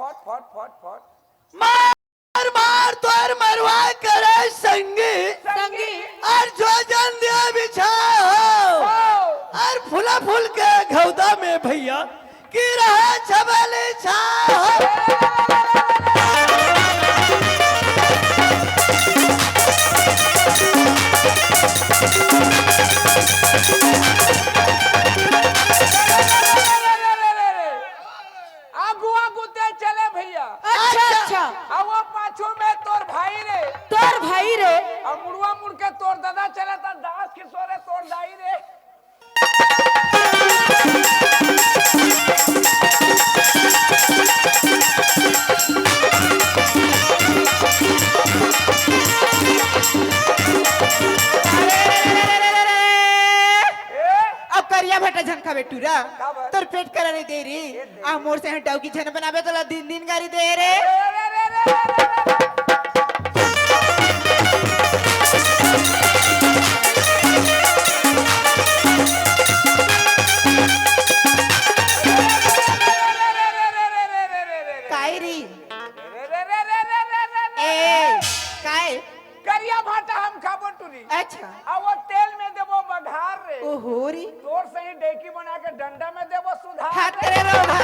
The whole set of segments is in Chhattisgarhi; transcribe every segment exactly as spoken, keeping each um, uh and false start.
फट, फट, फट, फट। मार, मार, तोर मरवा करे संगी। संगी। अउ जो जन दिया बिछा हो। हो। अउ फूला फूल के घौदा में भैया, की रहे छबली छा हो। आगू आगू ते चले भैया। अच्छा, अच्छा। अउ वो पाछू में तोर भाई रे। तोर भाई रे। अउ मुड़वा मुड़ के तोर दादा चले त दास किशोरे तोर दाई रे। ए? अब करिया भाटा झन खाबे टूरा। का बात? तोर पेट करा नहीं दे रे। ए दे। आ मोर से हटाऊ की झन बनाबे तोला दिन दिन गारी दे रे। अरे, अरे, अरे। काई री? ए, काई? करिया भाटा हम खाबो टूरी। अच्छा। अब वो तेल में देबो बघार रे। ओहो री। तोर सही डेकी बना के डंडा में देबो सुधार हाथ रे। तेरे रोगा।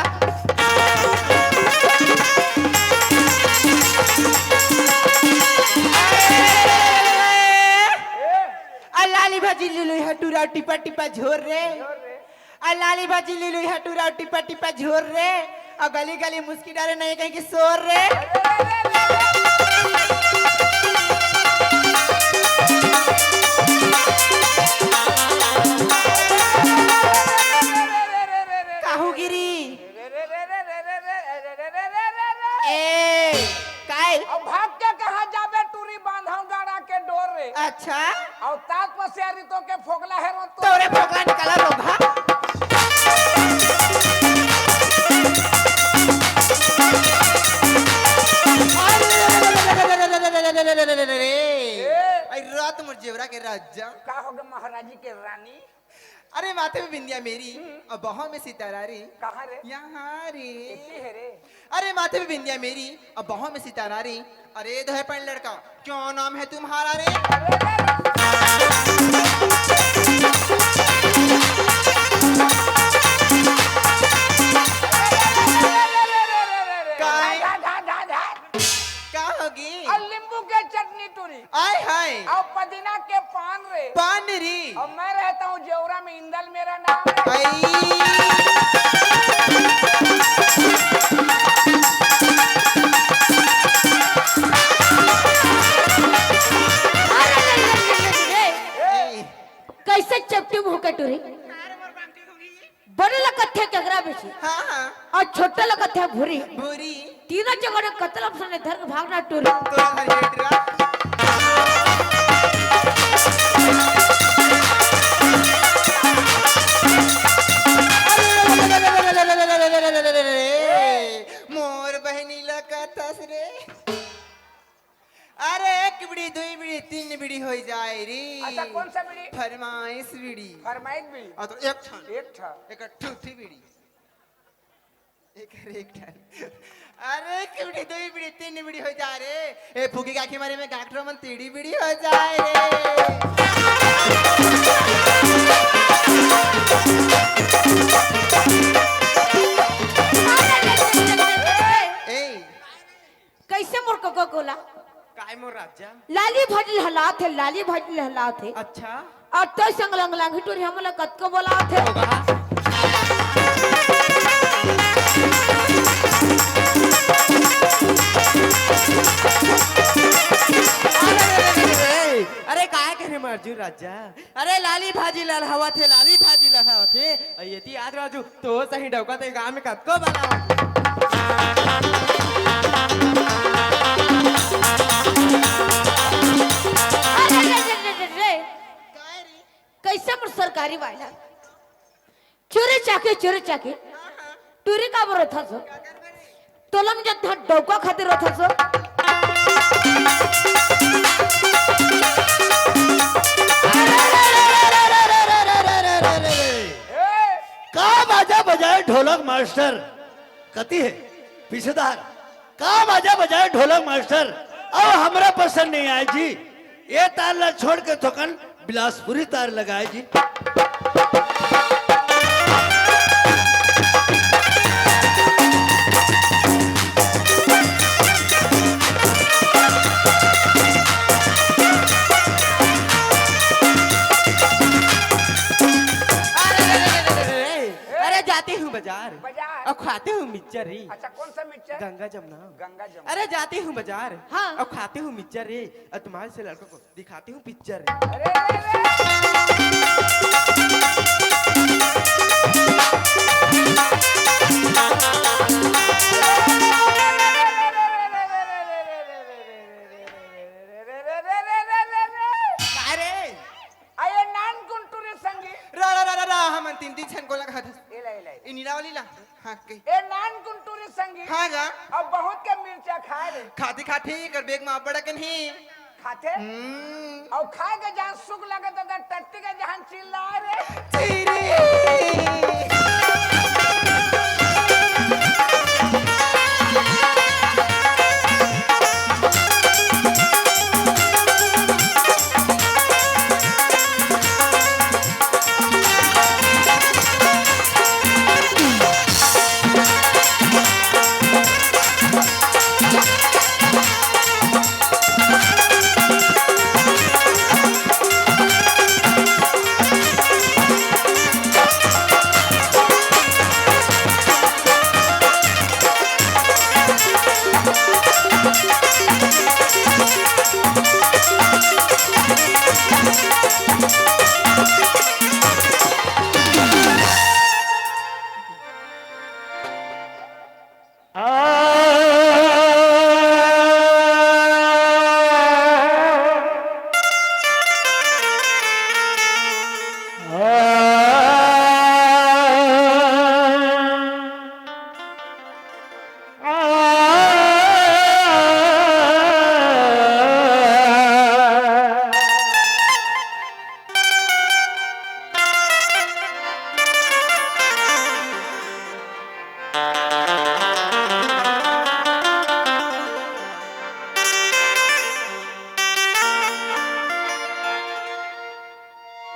ए। आ लाली भाजी लीलू हटूरा टिपा टिपा झोर रे। झोर रे। आ लाली भाजी लीलू हटूरा टिपा टिपा झोर रे। आ गली गली मुस्की डारे नहीं कहीं की शोर रे। काहू गिरी। ए, काय? अब भाग के कहाँ जाबे टूरी बांधव गाड़ा के डोर रे। अच्छा। अउ तात पसियारी तो के फोकला है रो तो। तोरे फोकला निकाला लोग, हाँ? अरे रात मोर जेवरा के राजा। का हो गे महाराजी के रानी? अरे माथे में बिंदिया मेरी, हम्म। और बाहों में सितारा रे। कहाँ रे? यहाँ रे। इतनी है रे। अरे माथे में बिंदिया मेरी, और बाहों में सितारा रे। अरे दो है पैंट लड़का, क्या नाम है तुम्हारा रे? अरे, अरे, अरे। काय? धा, धा, धा, धा। का होगी? और नींबू के चटनी टूरी। आय हाय। और पुदीना के पान रे। पान री। और मैं रहता हूँ जेवरा में, इंदल मेरा नाम रे। आई। अरे, अरे, अरे, अरे, अरे। ए। कैसे चपटी मुंह के टूरी? बड़े ला कथे केकरा बेची। हाँ, हाँ। अउ छोटे ला कथे भूरी। भूरी। तीनों जगह ने कतल अपसने धर के भागना टूरी। तो हर ये टूरा। मोर बहनी ला कथस रे। अरे एक बीड़ी, दुई बीड़ी, तीन बीड़ी हो जाए री। अच्छा, कौन सा बीड़ी? फरमाइश बीड़ी। फरमाइश बीड़ी। हाँ, तो एक ठन। एक ठन। एक ठूठी बीड़ी। एक, एक ठन। अरे, एक बीड़ी, दो बीड़ी, तीन बीड़ी हो जाए रे। ए, फूकी काकी मारे में गांठरो मन तीड़ी बीड़ी हो जाए रे। ए, कैसे मोर कोका कोला? काय मोर राजा? लाली भाजी लहलात हे, लाली भाजी लहलात हे। अच्छा। अउ तोर संग लंग लंग टूरी हमला कतको बोलात हे। अरे, अरे, अरे, अरे, अरे, अरे, काय करे मरजू राजा? अरे, लाली भाजी लहलावत हे, लाली भाजी लहलावत हे। अउ ये ती याद राजू, तो सही डौका ते गांव में कतको बना। अरे, रे, रे, रे, रे, रे। काय रे? कैसे मोर सरकारी वाला? चोरी चाके, चोरी चाके। टूरी का बरो था सो? तोला मुझे धा डौका खातिर होत हस। का बाजा बजाए ढोलक मास्टर? कती हे पीछेदार? का बाजा बजाए ढोलक मास्टर? अब हमरा पसंद नहीं आए जी। ये तार ला छोड़ के थोकन बिलासपुरी तार लगाए जी। अरे, अरे, अरे, अरे, अरे, जाती हूँ बाजार। बाजार। अउ खाती हूँ मिक्सचर रे। अच्छा, कौन सा मिक्सचर? गंगा जमुना। गंगा जमुना। अरे, जाती हूँ बाजार। हाँ। अउ खाती हूँ मिक्सचर रे। अउ तुम्हारे से लड़कों को दिखाती हूँ पिक्चर। अरे, अरे, अरे। अरे, अरे, नान कुन टूरी संगी? रा, रा, रा, रा, रा, हमन तीन, तीन झन को लगा था। ए ला, ए ला, ए ला। ए नीला वाली ला। हाँ, कही। ए नान कुन टूरी संगी? हाँ गा। अब बहुत के मिर्चा खाए रे। खाती खाती कर बेग में बड़ा के नहीं। खाथे? हम्म। अउ खाए के जहाँ सुख लगे त टट्टी के जहाँ चिल्लाए रे। चीरी।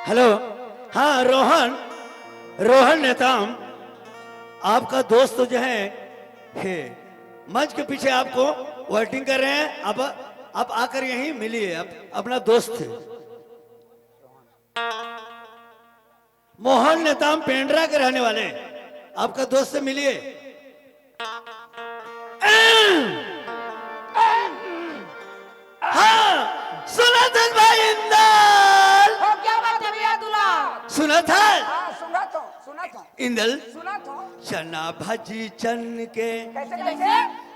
हेलो, हाँ, रोहन, रोहन नेताम, आपका दोस्त जो है, हे, मंच के पीछे आपको वेटिंग कर रहे हैं। आप, आप आकर यहीं मिलिए, आप, अपना दोस्त है। मोहन नेताम पेंड्रा के रहने वाले, आपका दोस्त से मिलिए। हाँ, सुनत हस भाई इंदल। हो, क्या बात है भैया दूल्हा? सुनत हस? हाँ, सुनत हूँ, सुनत हूँ। इंदल। सुनत हूँ। चना भाजी चन के। कैसे, कैसे?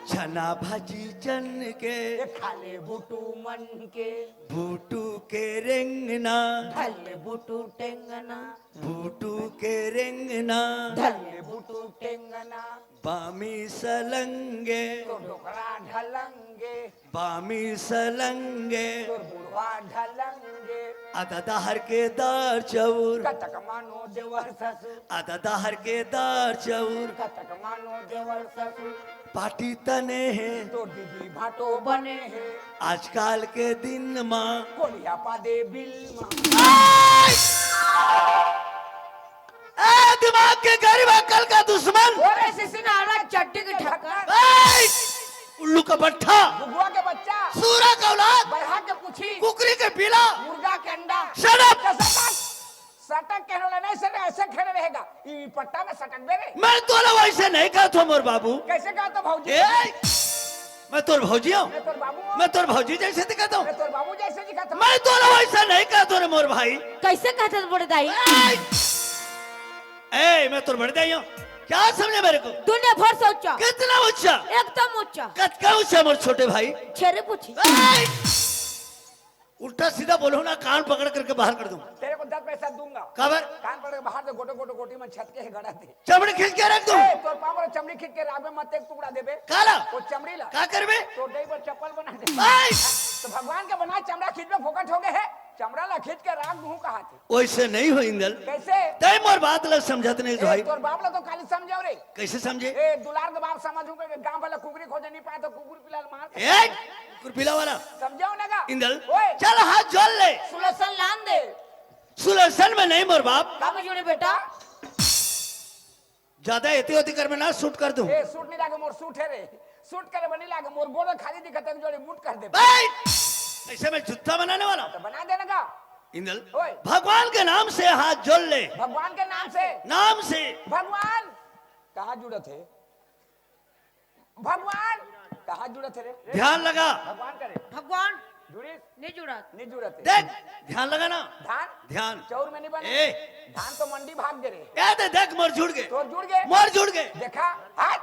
चना भाजी चन के। ये खा ले बूटू मन के। बूटू के रेंगना। ढल ले बूटू टेंगना। बूटू के रेंगना। ढल ले बूटू टेंगना। बामी सलंगे। तो डोकरा ढलंगे। बामी सलंगे। तोर बुढ़वा ढलंगे। आधा डहर के दार चाउर। कतक मानो देवर ससुर। आधा डहर के दार चाउर। कतक मानो देवर ससुर। पार्टी तने हे। तोर दीदी भाटो बने हे। आजकल के दिन मा। कोलिया पा दे बिल मा। ए, दिमाग के गरीब, अकल का दुश्मन। बोले सिसिनारा चड्डी के ढक्कन। ए, उल्लू का बट्ठा। बुगुआ के बच्चा। सूरा का औलाद। बरहा के पूछी। कुकरी के पीला। मुर्गा के अंडा। Shut up। तो सटक, सटक कहने वाला नहीं, सर, ऐसे खड़े रहेगा। ई पट्टा में सटक दे रे। मैं तोला वैसे नहीं कहत हों मोर बाबू। कैसे कहत हो भौजी? ए, मैं तोर भौजी हूँ। मैं तोर बाबू हूँ। मैं तोर भौजी जैसे दिखत हूँ। मैं तोर बाबू जैसे दिखत हूँ। मैं तोला वैसे नहीं कहत हों रे मोर भाई। कैसे कहत हो बड़े दाई? ए, ए, मैं तोर बड़े दाई हूँ। क्या समझे मेरे को? दुनिया भर से ऊंचा। कितना ऊंचा? एकदम ऊंचा। कतका ऊंचा मोर छोटे भाई? छेरे पूछी। ए, उल्टा सीधा बोलो ना, कान पकड़ करके बाहर कर दूं। तेरे को दस पैसा दूंगा। काबर? कान पकड़ के बाहर दे, गोटे गोटे गोटी में छटके है गड़ा दे। चमड़ी खींच के रख दूं। ए, तोर पाँव रे चमड़ी खींच के राख में मत एक टुकड़ा देबे। काला? वो चमड़ी ला। का करबे? तो डई पर चप्पल बना दे। भाई! तो भगवान के बनाए चमड़ा खींच में फोकट हो गए है। चमड़ा ला खींच के राख दूं कहा थे। वैसे नहीं हो इंदल। कैसे? तय मोर बात ला समझत नहीं ए, भाई। तोर बाप ला तो खाली समझाओ रे। कैसे समझे? ए, दुलार के बाप समझूं के गांव वाला कुकरी खोजे नहीं पाए तो कुकुर पिलाल मार। ए, कुकुर पिला वाला। समझाओ ना का? इंदल, ओए। चल हाथ जोड़ ले। सुलसन लान दे। सुलसन में नहीं मोर बाप। का में जुड़े बेटा? ज्यादा एती ओती कर में ना सूट कर दूं। ए, सूट नहीं लागे, मोर सूट है रे। सूट करे में नहीं लागे, मोर गोड़ खाली दिखत है, जोड़े बूट कर दे। भाई, ऐसे में जूता बनाने वाला। तो बना देना का? इंदल, ओए। भगवान के नाम से हाथ जोड़ ले। भगवान के नाम से? नाम से। भगवान कहाँ जुड़त है? भगवान कहाँ जुड़त है रे? ध्यान लगा। भगवान करे। भगवान जुड़िस? नहीं जुड़त। नहीं जुड़त है। देख, ध्यान लगा ना। धान? ध्यान। चाउर में नहीं बने। ए। धान तो मंडी भाग गे रे। ए दे, देख, मोर जुड़ गे। तोर जुड़ गे? मोर जुड़ गे। देखा, हाथ।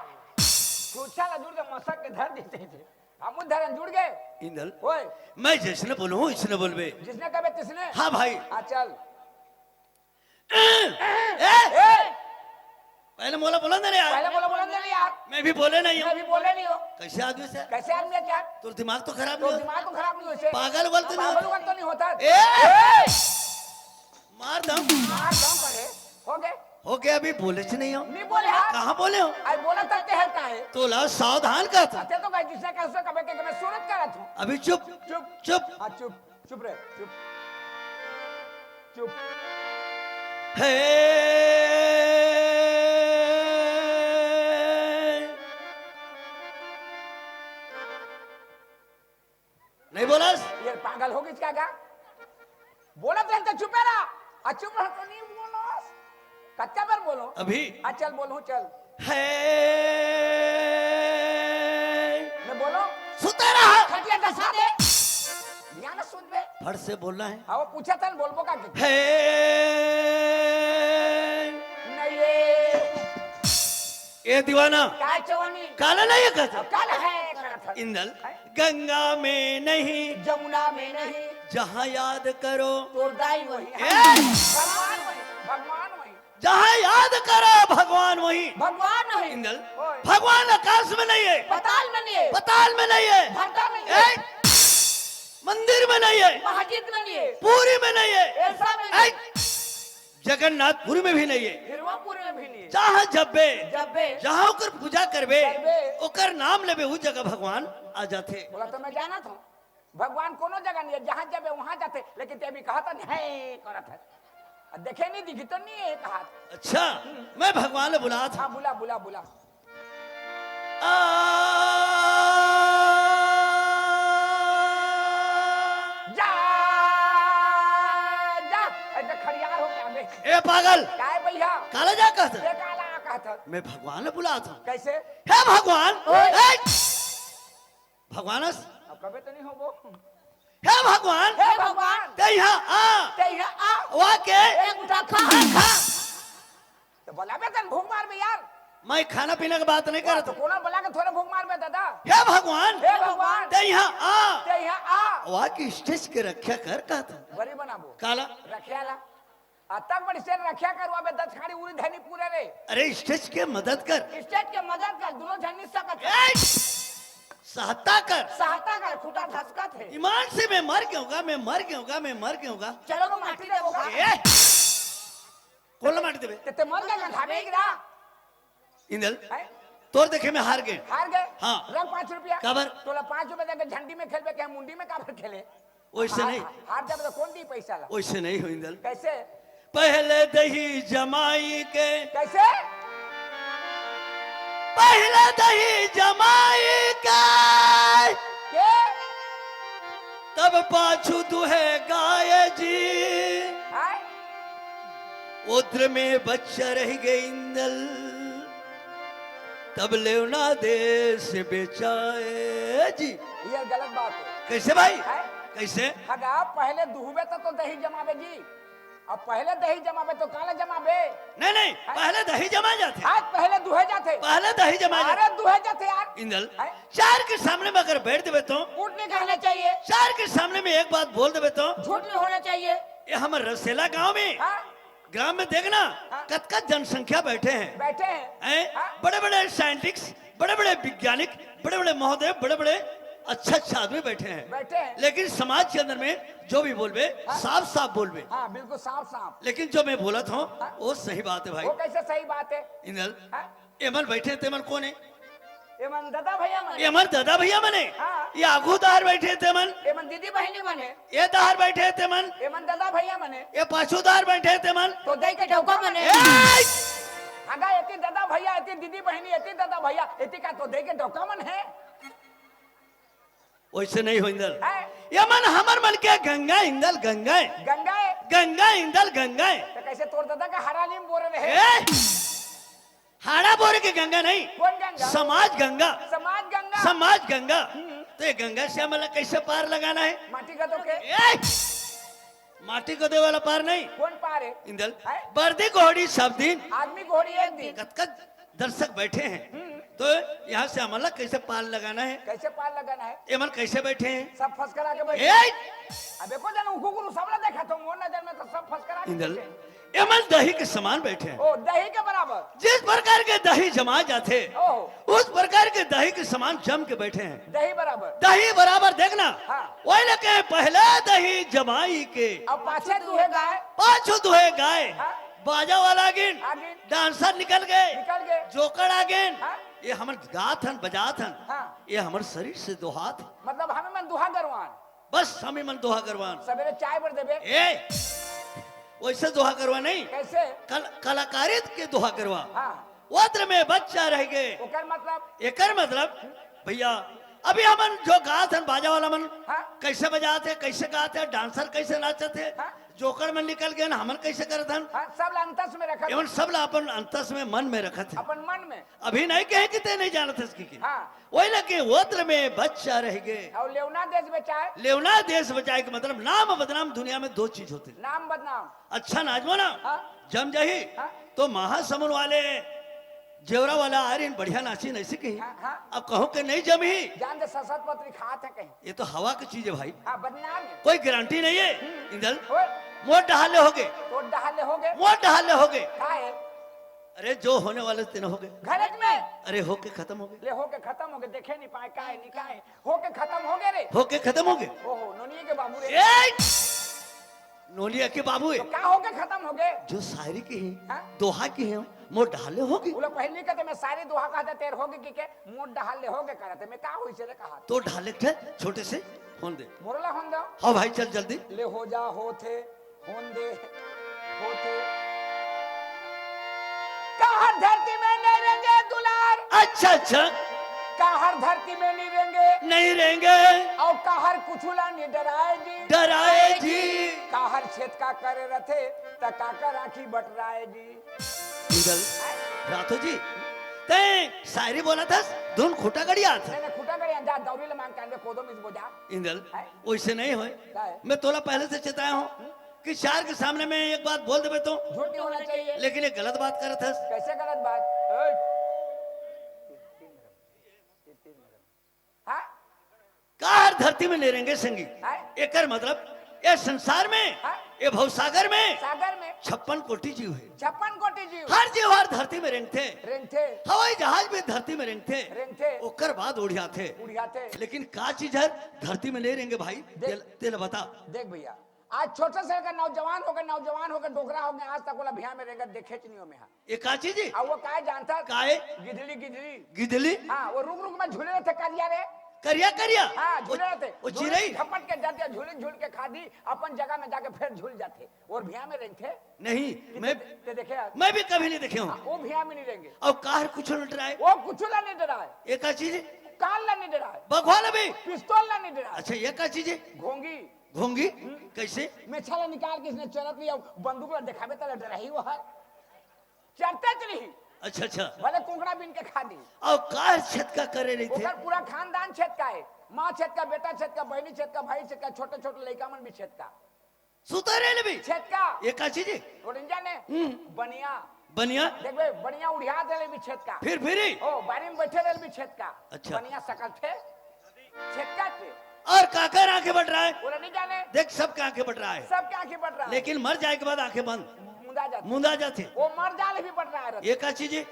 छूछा ला जुड़ के मसक के धर देते थे। हम धरन जुड़ गए। इंदल, ओए। मैं जैसने बोलूं, इसने बोलबे। जिसने कबे तिसने। हाँ भाई। हाँ, चल। ए! ए! पहले मोला बोलन दे रे यार। पहले मोला बोलन दे रे यार। मैं भी बोले नहीं हूँ। मैं भी बोले नहीं हूँ। कैसे आदमी से? कैसे आदमी है क्या? तोर दिमाग तो खराब नहीं हो? दिमाग तो खराब नहीं हो से? पागल उगल तो नहीं पागल होता? उगल तो नहीं होता? ए! ए! मार दम। मार दम करे। हो गए? हो गया, अभी बोले च नहीं हो। नहीं बोले हाँ। कहाँ बोले हो? अरे बोला तब ते है का है? तोला सावधान का था। ते तो कहे जिसने कहा उसने कबे के मैं सूरत करा था। अभी चुप। चुप। चुप। हाँ, चुप। चुप रहे, चुप। चुप। हे। नहीं बोलस? ये पागल हो गई क्या गा? बोलत रहे तो चुपे रहा। आ चुप रह तो नहीं बोलस। कच्चा पर बोलो। अभी? हाँ, चल बोलूं, चल। हे। मैं बोलो। सुते रहा। खटिया डसा दे। ध्यान सुन बे। फट से बोलना है। हाँ, वो पूछा था, बोलबो का के? हे। नहीं ये। ए दीवाना। काय चवनी? काला नहीं है कहता? अब काला है, करत है। इंदल, हैं? गंगा में नहीं। जमुना में नहीं। जहाँ याद करो। तोर दाई वही। ए! भगवान वही, भगवान वही। जहाँ याद करो भगवान वही। भगवान वही। इंदल, ओए। भगवान आकाश में नहीं है। पताल में नहीं है। पताल में नहीं है। भरता में नहीं है। ए! मंदिर में नहीं है। मस्जिद में नहीं है। पूरी में नहीं है। एरसा में नहीं है। ए! जगन्नाथपुर में भी नहीं है। हिरवापुर में भी नहीं है। जहाँ जब्बे, जब्बे। जहाँ ओकर पूजा करबे, करबे। ओकर नाम लेबे, उ जगह भगवान आ जाथे। बोला तो मैं जाना था, भगवान कोनो जगह नहीं है, जहाँ जब्बे वहाँ जाथे, लेकिन ते भी कहत नहीं है, करत है। आ देखे नहीं, दिखी तो नहीं है, कहा। अच्छा, मैं भगवान ले बुलात हूँ। हाँ, बुला, बुला, बुला। आ। जा, जा, ऐसे खड़ियार हो क्या बे? ए पागल! काय भैया? काला जा कहत? ये काला कहत? मैं भगवान ले बुलात हूँ। कैसे? हे भगवान! ओए! ए! भगवान अस? अब कबे तो नहीं होबो। हे भगवान! हे भगवान! ते यहाँ आ! ते यहाँ आ! वा के! एक उठा खा! खा! तो बोला बे तन भूख मार बे यार। मैं खाना पीना के बात नहीं करत। तो कोना बोला के थोड़े भूख मार बे दादा। हे भगवान! हे भगवान! ते यहाँ आ! ते यहाँ आ! वा के stage के रक्षा कर कहत। बड़ी बनाबो। काला? रख्या ला। आ तक बड़ी से रख्या करवा बे दस खाड़ी उरी धनी पूरे रे। अरे stage के मदद कर। Stage के मदद कर, दोनों झन नहीं सकत। ए! सहता कर, सहता कर, खूंटा धसकत हे। ईमान से मैं मर गया हूँगा, मैं मर गया हूँगा, मैं मर गया हूँगा। चलो वो माटी दे वो। ए! कोन ला माटी देबे? ते, ते मर गया, घामे गिरा। इंदल, हैं? तोर देखे में हार गए। हार गए? हाँ। रख पाँच रुपया। काबर? तोला पाँच रुपया देके झंडी में खेलबे के मुंडी में काबर खेले? वैसे हार, नहीं। हार जाबे तो कौन दी पैसा ला? वैसे नहीं हो इंदल। कैसे? पहले दही जमाई के। कैसे? पहले दही जमाई के। के? तब पाछू दुहे गाय जी। हैं? ओद्र में बच्चा रह गए इंदल, तब लेवना देश बेचाए जी। ये गलत बात है। कैसे भाई? हैं? कैसे? हगा, पहले दुहबे तो, तो दही जमाबे जी। अब पहले दही जमाबे तो काला जमाबे? नहीं, नहीं, हैं? पहले दही जमा जाते। आज पहले दुहे जाते। पहले दही जमा जाते। अरे दुहे जाते यार। इंदल, हैं? चार के सामने में अगर बैठ देबे तो? झूठ नहीं कहना चाहिए। चार के सामने में एक बात बोल देबे तो? झूठ नहीं होना चाहिए। ये हमर रसेला गांव में, हाँ? ग्राम में देखना, हाँ। कतका जनसंख्या बैठे हैं। बैठे हैं। हैं? हाँ। बड़े-बड़े साइंटिस्ट, बड़े-बड़े वैज्ञानिक, बड़े-बड़े महोदय, बड़े-बड़े अच्छे-अच्छे आदमी बैठे हैं। बैठे हैं। लेकिन समाज के अंदर में जो भी बोलबे, हाँ। साफ-साफ बोलबे। हाँ, बिल्कुल साफ-साफ। लेकिन जो मैं बोलत हूँ, हाँ। वो सही बात है भाई। वो कैसे सही बात है? इंदल, हाँ। एमन बैठे तेमन कोन हे? एमन दादा भैया मन। एमन दादा भैया मन हे? हाँ। ये आगू दार बैठे तेमन। एमन दीदी बहिनी मन हे। ये दार बैठे तेमन। एमन दादा भैया मन हे। ये पाछू दार बैठे तेमन। तो दई के डौका मन हे। ए! हगा एती दादा भैया, एती दीदी बहिनी, एती दादा भैया, एती का तो दई के डौका मन हे। वैसे नहीं हो इंदल। हैं? ये मन हमर मन के गंगा इंदल गंगा हे। गंगा हे? गंगा इंदल गंगा हे। तो कैसे तोर दादा का हरा नीम बोरे रहे? ए! हाड़ा बोरे के गंगा नहीं। कौन गंगा? समाज गंगा। समाज गंगा। समाज गंगा। हम्म। तो ये गंगा से हमला कैसे पार लगाना है? माटी का तो के? ए! माटी को दे वाला पार नहीं। कौन पार है? इंदल। हैं? बर्दी घोड़ी सब दिन। आदमी घोड़ी एक दिन। कतका दर्शक बैठे हैं। हम्म। तो यहाँ से हमला कैसे पार लगाना है? कैसे पार लगाना है? एमन कैसे बैठे हैं? सब फसकरा के बैठे ए! हैं। अबे को जानो कुकुर सबला देखा तो मोर नजर में तो सब फसकरा के इंदल, बैठे हैं। एमन दही के समान बैठे हैं। ओ, दही के बराबर। जिस प्रकार के दही जमा जाते, ओहो। उस प्रकार के दही के समान जम के बैठे हैं। दही बराबर। दही बराबर देखना। हाँ। वही लगे पहले दही जमाई के। अब पाछे दुहे गाय। पाछू दुहे गाय। हाँ। बाजा वाला आगिन। आगिन। डांसर निकल गए। निकल गए। जोकड़ आगिन। हाँ। ये हमन गात हन, बजात हन। हाँ। ये हमर शरीर से दोहात हे। मतलब हमें मन दोहा गरवान। बस हमें मन दोहा गरवान। सवेरे चाय बर देबे। ए, वैसे दोहा गरवा नहीं। कैसे? कल-, कलाकारित के दोहा गरवा। हाँ। वद्र में बच्चा रह गए। ओकर मतलब? एकर मतलब, भैया, अभी हमन जो गात हन, बाजा वाला मन, हाँ। कैसे बजात हे, कैसे गात हे, डांसर कैसे नाचत हे, हाँ। जोकड़ मन निकल गए ना, हमन कैसे करत हन? हाँ, सब ला अंतस में रखत एमन हन। सब ला अपन अंतस में, मन में रखत हे। अपन मन में। अभी नहीं कहे कि ते नहीं जानत हस कि, कि। हाँ। वही लगे वद्र में बच्चा रह गए। और लेवना देश बचाए। लेवना देश बचाए के मतलब नाम बदनाम दुनिया में दो चीज होते। नाम बदनाम। अच्छा नाचबो ना, हाँ। जम जाही, हाँ। तो महासमुंद वाले जेवरा वाला आरिन बढ़िया नाचिन ऐसे कही। हाँ, हाँ। अब कहो के नहीं जमही। जान दे ससत पत्री खात है कहीं। ये तो हवा की चीज है भाई। हाँ, बदनाम है। कोई गारंटी नहीं है। हम्म। इंदल, ओए। मोर डहाले हो गए। तोर डहाले हो गए। मोर डहाले हो गए। का है? अरे जो होने वाले तेन हो गए। घरत में। अरे होके खत्म हो गए। ले होके खत्म हो गए, देखे नहीं पाए, का है, नहीं का है। होके खत्म हो गए रे। होके खत्म हो गए। ओहो, नोनिया के बाबू रे। ए! नोनिया के बाबू है। तो का होके खत्म हो गए? जो शायरी की है, हाँ? दोहा की है, मोर डहाले हो गए। वो लोग पहले कहते, मैं शायरी दोहा कहते, तेर हो गए कि के, मोर डहाले हो गए करते, मैं का होई से रे कहा? तो डहाले थे, छोटे से, होन दे। मोरला होन दो। हाँ भाई, चल जल्दी। ले हो जा, होथे, होन दे, होथे। काहर धरती में नहीं रहेंगे दुलार। अच्छा, अच्छा। काहर धरती में नहीं रहेंगे। नहीं रहेंगे। और काहर कुछुला नहीं डराए जी। डराए जी। काहर छेद का करे रथे, त काकर आँखी बटराए जी। इंदल, राठौर जी, तैं शायरी बोलत हस, धुन खूंटा गड़ियात हे। नहीं, नहीं, खूंटा गड़ियान जा, दौरी ले मांग के आनबे, कोदो मिसबो जा। इंदल, हैं? वैसे नहीं होय। का है? मैं तोला पहले से चेताया हूँ हम्म? कि चार के सामने में एक बात बोल देबे तो। झूठ नहीं होना चाहिए। लेकिन एक गलत बात करत हस। कैसे गलत बात? ओए। हाँ? काहर धरती में नहीं रहेंगे संगी। हैं? एकर मतलब ये संसार में, हाँ? ये भवसागर में सागर में छप्पन कोटि जीव हे। छप्पन कोटि जीव। हर जीव हर धरती में रेंगथे। रेंगथे। हवाई जहाज भी धरती में रेंगथे। रेंगथे। ओकर बाद उड़ियाथे। उड़ियाथे। लेकिन का चीज हर धरती में नहीं रेंगे भाई? देख। तेल, तेल बता। देख भैया, आज छोटे से लेकर नौजवान होकर, नौजवान होकर डोकरा हो गया, आज तक ओला भिया में रेंगत देखे च नहीं हो में हा। ये का चीज हे? अब वो काय जानता? काय? गिधली, गिधली। गिधली? हाँ, वो रुख रुख में झूले रहते करिया रे। करिया, करिया? हाँ, वो, झूले रहते। वो झूले चिरई? झपट के जाते, झूल झूल के खादी, अपन जगह में जाके फिर झूल जाते। और भिया में रेंगथे? नहीं, ते, मैं, ते, ते देखे आज? मैं भी कभी नहीं देखे हूँ। हाँ, वो भिया में नहीं रेंगे। अब काहर कुछ नहीं डराए? वो कुछ ला नहीं डराए। ये का चीज हे? काल ला नहीं डराए। बघवा ला भी? पिस्तौल ला नहीं डराए। अच्छा, ये का चीज हे? घोंगी। घोंगी? हम्म। कैसे? मेछा ला निकाल के इसने चलत लिया, बंदूक ला दिखावे तला डराही वो हर। चरते च नहीं। अच्छा, अच्छा। भले कुकड़ा बीन के खादी। अउ काहर छेतका करे रहिथे? ओकर पूरा खानदान छेतका हे। माँ छेतका, बेटा छेतका, बहिनी छेतका, भाई छेतका, छोटे-छोटे लइका मन भी छेतका। सुते रहे ले भी? छेतका। ये का चीज हे? वो नहीं जाने? हम्म। बनिया। बनिया? देख बे, बनिया उड़िया दे ले भी छेतका। फिर, फिर ही? ओ, बारी में बैठे रहे भी छेतका। अच्छा। बनिया सकल थे। छेतका थे। और काकर आंखें बट रहा है? ओला नहीं जाने। देख, सबके आंखें बट रहा है। सबके आंखें बट रहा है। लेकिन मर जाए के बाद आंखें बंद। मुंदा जाथे। मुंदा जाथे। वो मर जाले भी बट रहा है। ये का चीज हे?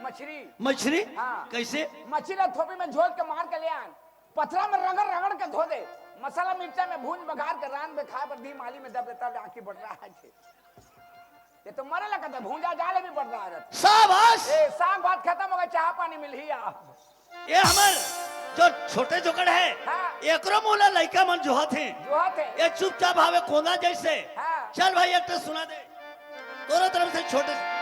मछरी। मछरी? हाँ। कैसे? मछरी ला थोपी में झोल के मार के ले आन। पथरा में रगड़ रगड़ के धो दे। मसाला मिर्चा में भूंज बघार के रांध में खाए बर दी माली में दब देता ले आंखें बट रहा है। ये तो मरे लगा था, भूंजा जाले भी बट रहा है। शाबाश। ए, साग भात खत्म हो गए, चाह पानी मिलही आप। ये हमर जो छोटे जोकड़ हे, हाँ। एकरो मुँह ला लइका मन जोहत हे। जोहत हे। ये चुपचाप हावे कोंदा जैसे। हाँ। चल भाई, एक ठो सुना दे। तोरो तरफ से छोटे से।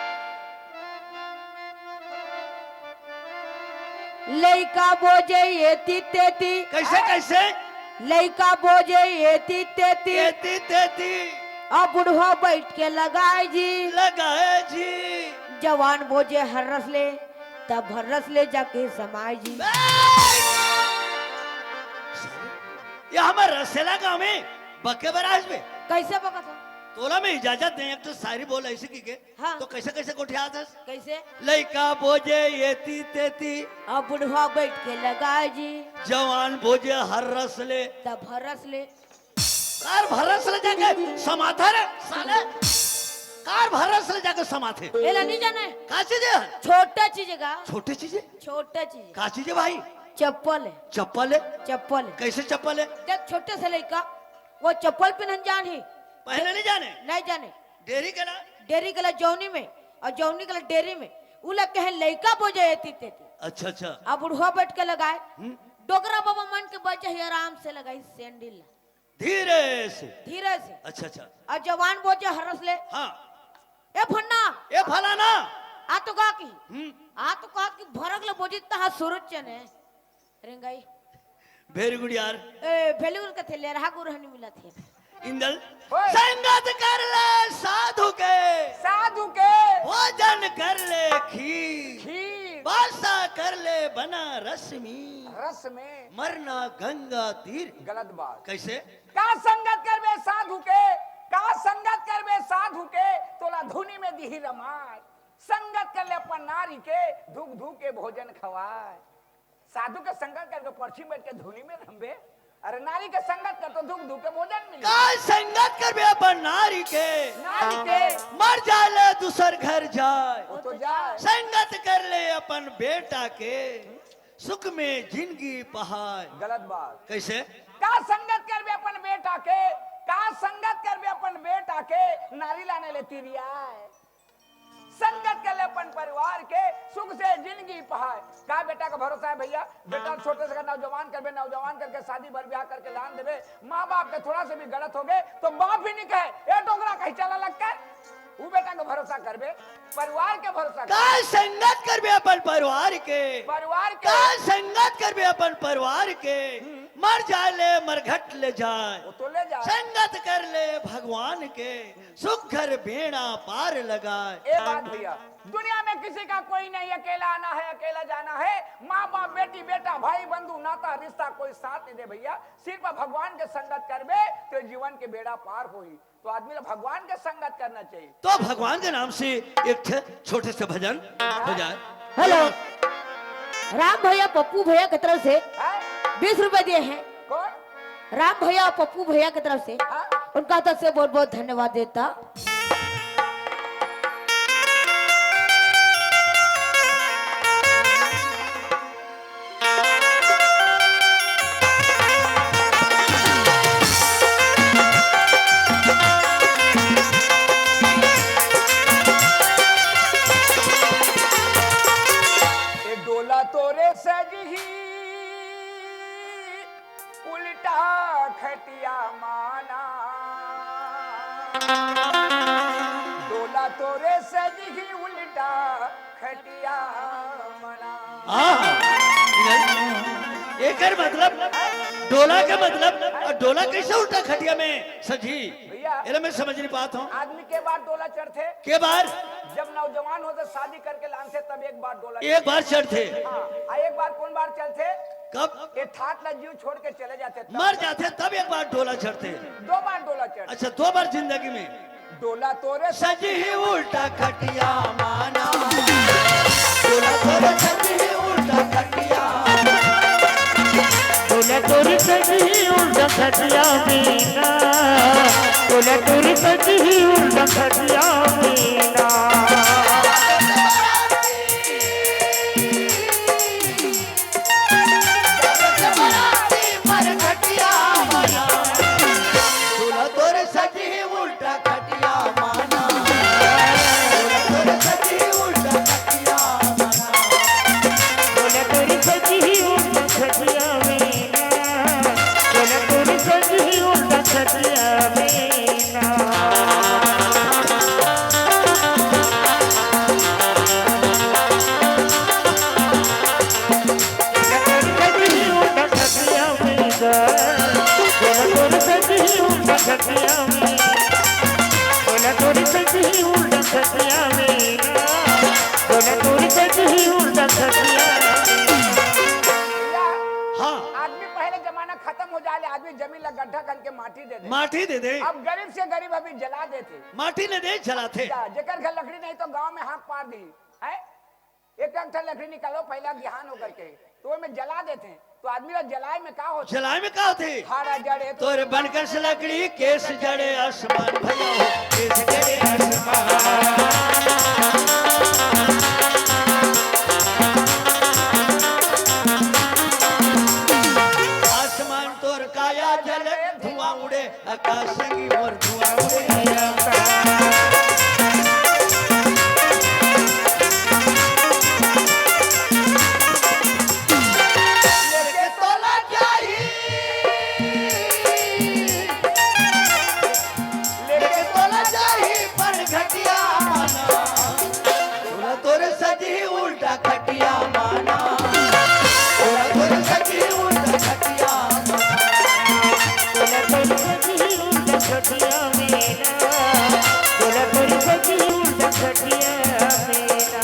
लइका बोजे एती तेती। कैसे, कैसे? लइका बोजे एती तेती। एती तेती। अउ बुढ़वा बैठ के लगाए जी। लगाए जी। जवान बोजे हर्रस ले, तब हर्रस ले जाके समाए जी। ये हमर रसेला गाँव में बके बराज में। कैसे बकत हो? तोला में इजाजत नहीं, एक तो शायरी बोल ऐसे की के। हाँ। तो कैसे, कैसे गोठियात हस? कैसे? लइका बोजे एती तेती। अउ बुढ़वा बैठ के लगाए जी। जवान बोजे हर्रस ले। तब हर्रस ले। कार भर्रस ले जाके समाथे रे, साले। कार भर्रस ले जाके समाथे। एला नहीं जाने। का चीज हे? छोटा चीज का। छोटे चीज हे? छोटा चीज। का चीज हे भाई? चप्पल हे। चप्पल हे? चप्पल हे। कैसे चप्पल हे? देख, छोटे से लइका, वो चप्पल पहनन जान ही। पहले नहीं जाने? नहीं जाने। डेरी गेला? डेरी गेला जौनी में, अउ जौनी गेला डेरी में। उला कहे लइका बोजे एती तेती। अच्छा, अच्छा। अब बुढ़वा बैठ के लगाए। हम्म। डोकरा बाबा मन के बचे ही आराम से लगाई सैंडल ला। धीरे से। धीरे से। अच्छा, अच्छा। अउ जवान बोजे हर्रस ले। हाँ। ए फन्ना। ए फलाना। आ तो का की? हम्म। आ तो का की भरक ले बोजी तहाँ सुरुज चने। रेंगाई। Very good यार। ए, very good कथे ले रहा गुरहनी मिला थे। इंदल। ओए। संगत कर ले साधु के। साधु के। भोजन कर ले खीर। खीर। बासा कर ले बनारस में। रस में। मरना गंगा तीर। गलत बात। कैसे? का संगत करबे साधु के, का संगत करबे साधु के, तोला धुनी में दिही रमाय। संगत कर ले अपन नारी के, धुक धुक के भोजन खवाय। साधु के संगत करके पर्ची बैठ के धुनी में रमबे, अरे नारी के संगत कर तो धुक धुक के भोजन मिली। का संगत करबे अपन नारी के, नारी के। मर जाले दूसर घर जाय। वो तो जाय। संगत कर ले अपन बेटा के, सुख में जिंदगी पहाय। गलत बात। कैसे? का संगत करबे अपन बेटा के, का संगत करबे अपन बेटा के, नारी लाने ले तिरियाय। संगत कर ले अपन परिवार के, सुख से जिंदगी पहाय। का बेटा का भरोसा हे भैया? बेटा छोटे से नौजवान करबे, नौजवान करके शादी बर ब्याह करके लान देबे, माँ बाप के थोड़ा से भी गलत होगे तो बाप ही नहीं कहे, "ए डोकरा कहीं चला लग कर।" वो बेटा का भरोसा करबे, परिवार के भरोसा करबे। का संगत करबे अपन परिवार के? परिवार के। का संगत करबे अपन परिवार के? हम्म। मर जाले मरघट ले जाय। वो तो ले जाय। संगत कर ले भगवान के, सुख घर बेड़ा पार लगाय। ए बात भैया, दुनिया में किसी का कोई नहीं, अकेला आना है, अकेला जाना है। माँ बाप, बेटी बेटा, भाई बंधु, नाता रिश्ता कोई साथ नहीं दे भैया। सिर्फ भगवान के संगत करबे तो जीवन के बेड़ा पार होही। तो आदमी ला भगवान के संगत करना चाहिए। तो भगवान के नाम से एक ठे छोटे से भजन हो जाए। हेलो, राम भैया पप्पू भैया की तरफ से हैं? बीस रुपए दिए हैं। कौन? राम भैया और पप्पू भैया की तरफ से। हाँ? उनका तरफ से बहुत बहुत धन्यवाद देता। ए डोला तोरे सजही उल्टा खटिया माना, डोला तोरे सजही उल्टा खटिया माना। हाँ, एकर मतलब डोला के मतलब, और डोला कैसे उल्टा खटिया में सजी? भैया, एला मैं समझ नहीं पात हूँ। आदमी के बार डोला चढ़थे? के बार? जब नौजवान होथे, शादी करके लानथे, तब एक बार डोला एक बार चढ़थे। हाँ, आ एक बार कौन बार चढ़थे? कब? ये ठाट ला जीव छोड़ के चले जाथे तब। मर जाथे तब एक बार डोला चढ़थे। दो बार डोला चढ़थे। अच्छा, दो बार जिंदगी में। डोला तोरे सजही उल्टा खटिया माना, डोला तोरे सजही उल्टा खटिया, डोला तोरे सजही उल्टा खटिया मीना, डोला तोरे सजही उल्टा खटिया मीना। डोला तोरे सजही उल्टा खटिया माना, डोला तोरे सजही उल्टा खटिया माना। डोला तोरे सजही उल्टा खटिया मीना, डोला तोरे सजही उल्टा खटिया मीना। हाँ। आदमी पहले जमाना खत्म हो जाए ले, आदमी जमीन ला गड्ढा खन के माटी दे दे। माटी दे दे। अब गरीब से गरीब अभी जला देथे। माटी ले दे, जलाथे। जा, जेकर घर लकड़ी नहीं तो गांव में हाथ पार दी, है? एक एक ठन लकड़ी निकालो पहला बिहान होकर के, तो ओमे जला देथे। तो आदमी ला जलाए में का होथे? जलाए में का होथे? हरा जड़े तोर बनकस लकड़ी, केस जड़े आसमान भैया हो, केस जड़े आसमान। आसमान तोर काया जले, धुआं उड़े आकाश संगी मोर धुआं उड़े आकाश। लेके तोला जाही, लेके तोला जाही पर घटिया माना। तोला तोरे सजही उल्टा खटिया माना। तोला तोरे सजही उल्टा खटिया माना। तोला तोरे सजही उल्टा खटिया मीना। तोला तोरे सजही उल्टा खटिया मीना।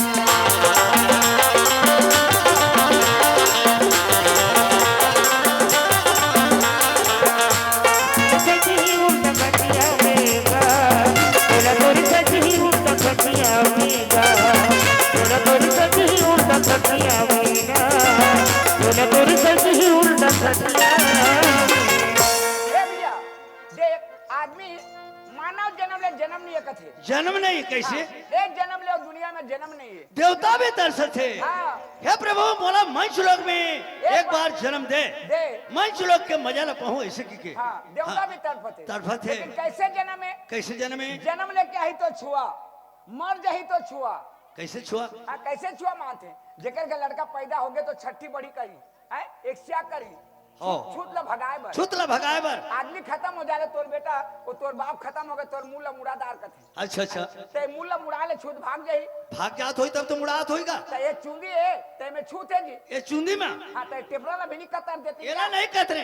ए भैया, देख, आदमी मानव जन्म ले जन्म नहीं कथे। जन्म नहीं, कैसे? हाँ, एक जन्म ले अउ दुनिया में जन्म नहीं है। देवता भी तरसथे। हाँ। हे प्रभु, मोला मनुष्य लोक में एक एक बार बार जन्म दे। दे। मनुष्य लोक के मजा ल पाहूं, ऐसे कहिके। हाँ, देवता हाँ। भी तड़फथे। तड़फथे। लेकिन कैसे जन्म है? कैसे जन्म है? जन्म लेके आही तो छुआ, मर जाही तो छुआ। कैसे छुआ? हाँ, कैसे छुआ मानथे? जेकर घर लड़का पैदा होगे तो छठी बड़ी करी, हैं? एक सिया करी। हाँ। छूत, छूत ल भगाए बर। छूत ल भगाए बर। आदमी खत्म हो जाले, तोर बेटा, वो तोर बाप खत्म हो गए, तोर मुंह ल मुड़ादार कथे। अच्छा, अच्छा। ते मुंह ल मुड़ा ले, छूत भाग जाही। भाग जात होई तब तो मुड़ात होई का? त ये चुंदी है, ते में छूत है जी। ये चुंदी में? हाँ, ते टेपरा ला भी नहीं कतर देती एला क्या? नहीं कतरे।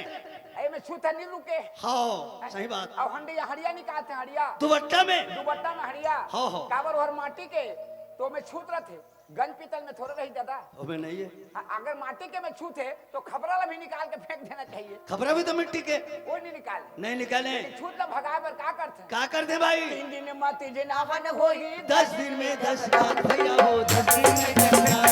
ए में छूत है, नहीं रुके। हाँ, सही बात। और हंडिया, हड़िया निकालते हैं, हड़िया। दुपट्टा में? दुपट्टा में हड़िया। हाँ, हाँ। काबर हर माटी के, तो में छूत रहते। गंज पीतल में थोड़े रही दादा। ओमे नहीं है। हाँ, अगर माटी के में छूत है, तो खपरा ला भी निकाल के फेंक देना चाहिए। खपरा भी तो मिट्टी के। वो नहीं निकाले। नहीं निकाले। लेकिन छूत ला भगाए बर का करथे? का करथे भाई? तीन दिन में तीज नहान होही। दस दिन में दस दान भैया हो, दस दिन में दस दान।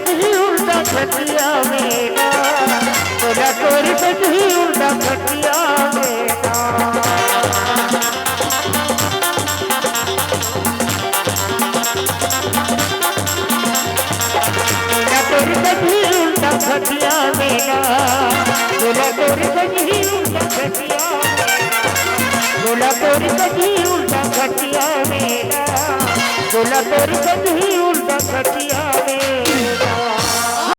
ही उल्टा खटिया में ना, बोला तोरी सजही उल्टा खटिया में ना। बोला तोरी सजही उल्टा खटिया में ना, बोला तोरी सजही उल्टा खटिया में ना। बोला तोरी सजही उल्टा खटिया में ना, बोला तोरी सजही उल्टा खटिया में।